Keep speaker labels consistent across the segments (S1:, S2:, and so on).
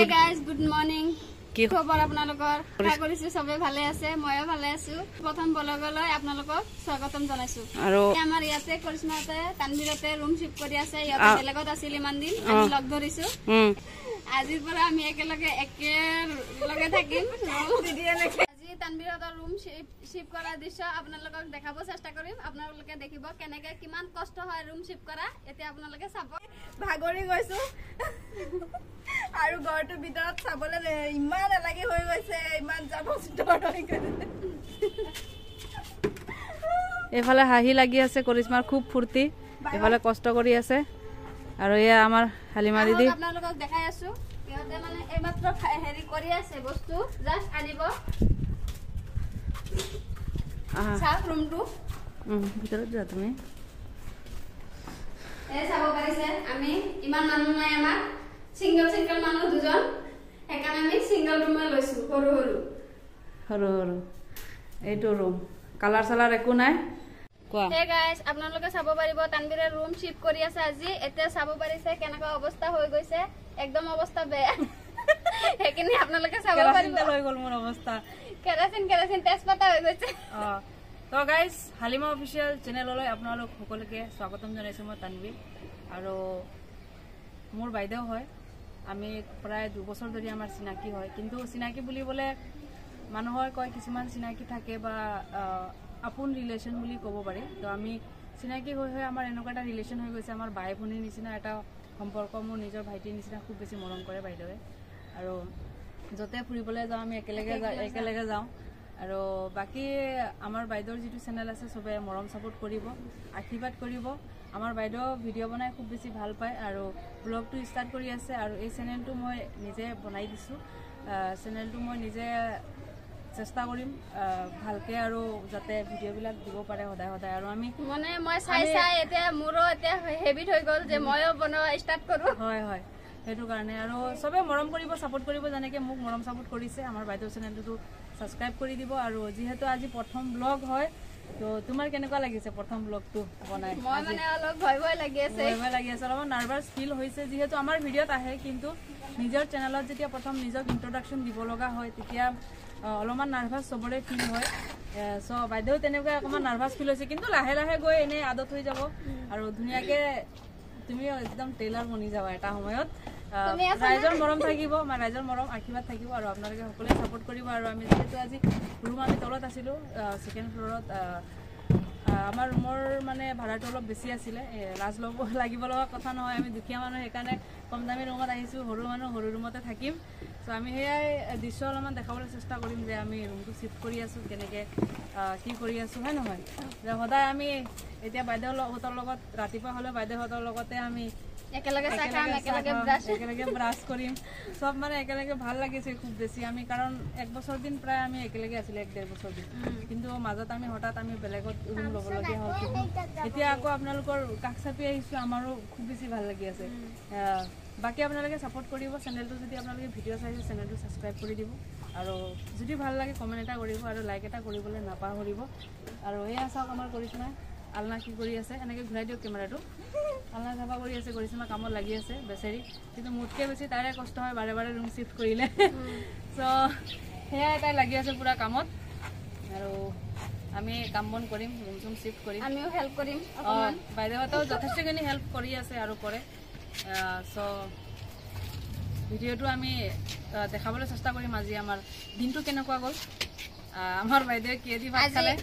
S1: Hey guys, good morning. কি খবৰ আপোনালোকৰ? আশা কৰিছো সবে ভালে আছে, ময়ো ভালে আছো। প্ৰথম ব্লগলৈ আপোনালোকক স্বাগতম জনাইছো। আৰু আমাৰ ইয়াতে কৰিশ্মাতে তানভীৰতে ৰুম শিফ্ট কৰি আছে। ইয়াতে বেলেগত আছিল ইমান দিন, আমি লগ ধৰিছো। আজিৰ পৰা আমি একেলগে একেলগে থাকিম। আজি তানভীৰতৰ ৰুম শিফ্ট কৰা দৃশ্য আপোনালোকক দেখাব চেষ্টা কৰিম। আপোনালোকে দেখিব কেনেকে কিমান কষ্ট হয় ৰুম শিফ্ট কৰা। এতিয়া আপোনালোকে চাব।
S2: ভাগৰি গৈছো আৰু ঘৰটোৰ ভিতৰত চাবলৈ ইমান এলাগী হৈ গৈছে, ইমান জাবৰ জোঁথৰ হৈ গৈছে।
S3: এইফালে হাঁহি লাগি আছে কৰিশ্মাৰ, খুব ফূৰ্তি, এইফালে কষ্ট কৰি আছে। আৰু এয়া আমাৰ হালিমা দিদি,
S1: আপোনালোকক দেখাই আছো। সিহঁতে মানে এইমাত্ৰ হেৰি কৰি আছে, বস্তু জাষ্ট আনিব। চাওক ৰুমটো,
S3: ভিতৰত যোৱা তুমি।
S1: এই চাব পাৰিছে, আমি ইমান মানুহ নাই, আমাৰ সিঙ্গল সিঙ্গল মানুহ দুজন, সেইকাৰণে আমি সিঙ্গল ৰুমে লৈছো, সৰু সৰু
S3: সৰু সৰু। এইটো ৰুম কালাৰ চালাৰ একো নাই। কোৱা।
S1: হে গাইস, আপোনালোকে চাব পাৰিব তানভীৰে ৰুম শিফ্ট কৰি আছে আজি। এতিয়া চাব পাৰিছে কেনেকুৱা অৱস্থা হৈ গৈছে, একদম অৱস্থা বেয়া। সেইখিনি আপোনালোকে চাব পাৰিব।
S3: হৈ গ'ল মোৰ অৱস্থা,
S1: কেৰাচিন কেৰাচিন তেজপাতা হৈ গৈছে।
S3: তো গাইজ, হালিমা অফিচিয়েল চেনেললৈ আপোনালোক সকলোকে স্বাগতম জনাইছোঁ। মই তানভীৰ আৰু মোৰ বাইদেউ হয়। আমি প্ৰায় 2 বছৰ ধৰি আমাৰ চিনাকি হয়। কিন্তু চিনাকি বুলিবলৈ মানুহৰ কয় কিছুমান চিনাকি থাকে বা আপোন ৰিলেশ্যন বুলি ক'ব পাৰি। তো আমি চিনাকি হৈ হৈ আমাৰ এনেকুৱা এটা ৰিলেশ্যন হৈ গৈছে, আমাৰ বাই ভনীৰ নিচিনা এটা সম্পৰ্ক। মোৰ নিজৰ ভাইটিৰ নিচিনা খুব বেছি মৰম কৰে বাইদেৱে। আৰু য'তে ফুৰিবলৈ যাওঁ আমি একেলগে যাওঁ, একেলগে যাওঁ। আৰু বাকী আমাৰ বাইদেউৰ যিটো চেনেল আছে, চবে মৰম ছাপোৰ্ট কৰিব, আশীৰ্বাদ কৰিব। আমাৰ বাইদেউ ভিডিঅ' বনাই খুব বেছি ভাল পায় আৰু ব্লগটো ষ্টাৰ্ট কৰি আছে। আৰু এই চেনেলটো মই নিজে বনাই দিছোঁ। চেনেলটো মই নিজে চেষ্টা কৰিম ভালকৈ আৰু যাতে ভিডিঅ'বিলাক দিব পাৰে সদায় সদায়। আৰু আমি
S1: মানে মই চাই চাই এতিয়া মোৰো এতিয়া হেবিট হৈ গ'ল যে ময়ো বনোৱা ষ্টাৰ্ট কৰোঁ।
S3: হয় হয়, সেইটো কাৰণে। আৰু চবে মৰম কৰিব, ছাপোৰ্ট কৰিব, যেনেকৈ মোক মৰম ছাপোৰ্ট কৰিছে। আমাৰ বাইদেউ চেনেলটোতো ছাবস্ক্ৰাইব কৰি দিব। আৰু যিহেতু আজি প্ৰথম ব্লগ হয়, তো তোমাৰ কেনেকুৱা লাগিছে প্ৰথম ব্লগটো বনাই?
S1: মই মানে অলপ ভয় ভয় লাগি আছে।
S3: ভয় ভয় লাগি আছে, অলপমান নাৰ্ভাছ ফিল হৈছে, যিহেতু আমাৰ ভিডিঅ'ত আহে, কিন্তু নিজৰ চেনেলত যেতিয়া প্ৰথম নিজক ইণ্ট্ৰডাকশ্যন দিব লগা হয়, তেতিয়া অলপমান নাৰ্ভাছ চবৰে ফিল হয়। চ' বাইদেউ তেনেকুৱা অকণমান নাৰ্ভাছ ফিল হৈছে, কিন্তু লাহে লাহে গৈ এনেই আদত হৈ যাব আৰু ধুনীয়াকৈ তুমি একদম টেইলাৰ বনি যাবা এটা সময়ত। ৰাইজৰ মৰম থাকিব, আমাৰ ৰাইজৰ মৰম আশীৰ্বাদ থাকিব আৰু আপোনালোকে সকলোৱে ছাপোৰ্ট কৰিব। আৰু আমি যিহেতু আজি ৰুম আমি তলত আছিলোঁ, ছেকেণ্ড ফ্ল'ৰত। আমাৰ ৰুমৰ মানে ভাড়াটো অলপ বেছি আছিলে। লাজ ল'ব লাগিব লগা কথা নহয়, আমি দুখীয়া মানুহ, সেইকাৰণে কম দামী ৰুমত আহিছোঁ। সৰু মানুহ, সৰু ৰুমতে থাকিম। চ' আমি সেয়াই দৃশ্য অলপমান দেখাবলৈ চেষ্টা কৰিম যে আমি ৰুমটো চিফ্ট কৰি আছোঁ, কেনেকৈ কি কৰি আছোঁ, হয় নহয়? যে সদায় আমি এতিয়া বাইদেউহঁতৰ লগত ৰাতিপুৱা হ'লেও বাইদেউহঁতৰ লগতে আমি
S1: একেলগে চাহ খাম, একেলগে ব্ৰাছ,
S3: একেলগে ব্ৰাছ কৰিম, চব মানে একেলগে ভাল লাগিছে খুব বেছি। আমি কাৰণ এক বছৰ দিন প্ৰায় আমি একেলগে আছিলোঁ, এক ডেৰ বছৰ দিন। কিন্তু মাজত আমি হঠাৎ আমি বেলেগত ৰুম ল'বলগীয়া হ'ল। এতিয়া আকৌ আপোনালোকৰ কাষ চাপি আহিছোঁ, আমাৰো খুব বেছি ভাল লাগি আছে। বাকী আপোনালোকে ছাপোৰ্ট কৰিব চেনেলটো। যদি আপোনালোকে ভিডিঅ' চাইছে, চেনেলটো ছাবস্ক্ৰাইব কৰি দিব আৰু যদি ভাল লাগে কমেণ্ট এটা কৰিব আৰু লাইক এটা কৰিবলৈ নাপাহৰিব। আৰু এয়া চাওক আমাৰ কৰিশ্মা আলনা কি কৰি আছে। এনেকৈ ঘূৰাই দিয়ক কেমেৰাটো। আলনা চাফা কৰি আছে কৰিশ্মা, কামত লাগি আছে বেচেৰি। কিন্তু মোতকৈ বেছি তাৰে কষ্ট হয় বাৰে বাৰে ৰুম চিফ্ট কৰিলে। চ' সেয়াই, তাই লাগি আছে পূৰা কামত আৰু আমি কাম বন কৰিম, ৰুম চুম চিফ্ট কৰিম।
S1: আমিও হেল্প কৰিম অকণমান।
S3: বাইদেউহঁতেও যথেষ্টখিনি হেল্প কৰি আছে আৰু কৰে। চ' ভিডিঅ'টো আমি দেখাবলৈ চেষ্টা কৰিম আজি আমাৰ দিনটো কেনেকুৱা গ'ল, আমাৰ বাইদেৱে কিহেদি ভাত খালে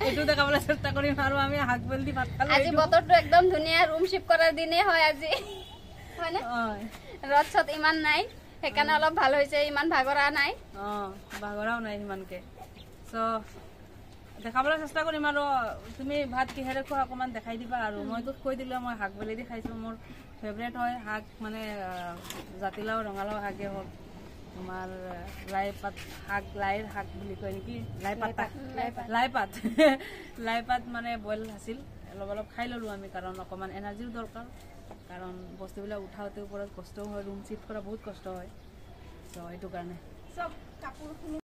S3: এইটো দেখাবলৈ চেষ্টা কৰিম। আৰু আমি শাক বইল দি ভাত খালো।
S1: আজি বতৰটো একদম ধুনীয়া, ৰুম চিফ্ট কৰাৰ দিনেই হয় আজি, হয়নে? ৰ'দ চদ ইমান নাই, সেইকাৰণে অলপ ভাল হৈছে, ইমান ভাগৰা নাই।
S3: অঁ, ভাগৰাও নাই সিমানকে। চ' দেখাবলৈ চেষ্টা কৰিম। আৰু তুমি ভাত কিহেৰে খোৱা অকণমান দেখাই দিবা। আৰু মইতো কৈ দিলোঁ, মই শাক বইলেদি খাইছোঁ। মোৰ ফেভৰেট হয় শাক, মানে জাতিলাও ৰঙালাও শাকেই হওক, তোমাৰ লাই পাত শাক, লাইৰ শাক বুলি কয় নেকি, লাই পাতা, লাই পাত, লাই পাত মানে বইল আছিল, অলপ অলপ খাই ল'লোঁ আমি, কাৰণ অকণমান এনাৰ্জিও দৰকাৰ, কাৰণ বস্তুবিলাক উঠাওঁতে ওপৰত কষ্টও হয়, ৰুম চিফ্ট কৰা বহুত কষ্ট হয়। চ' সেইটো কাৰণে
S2: চব কাপোৰখিনি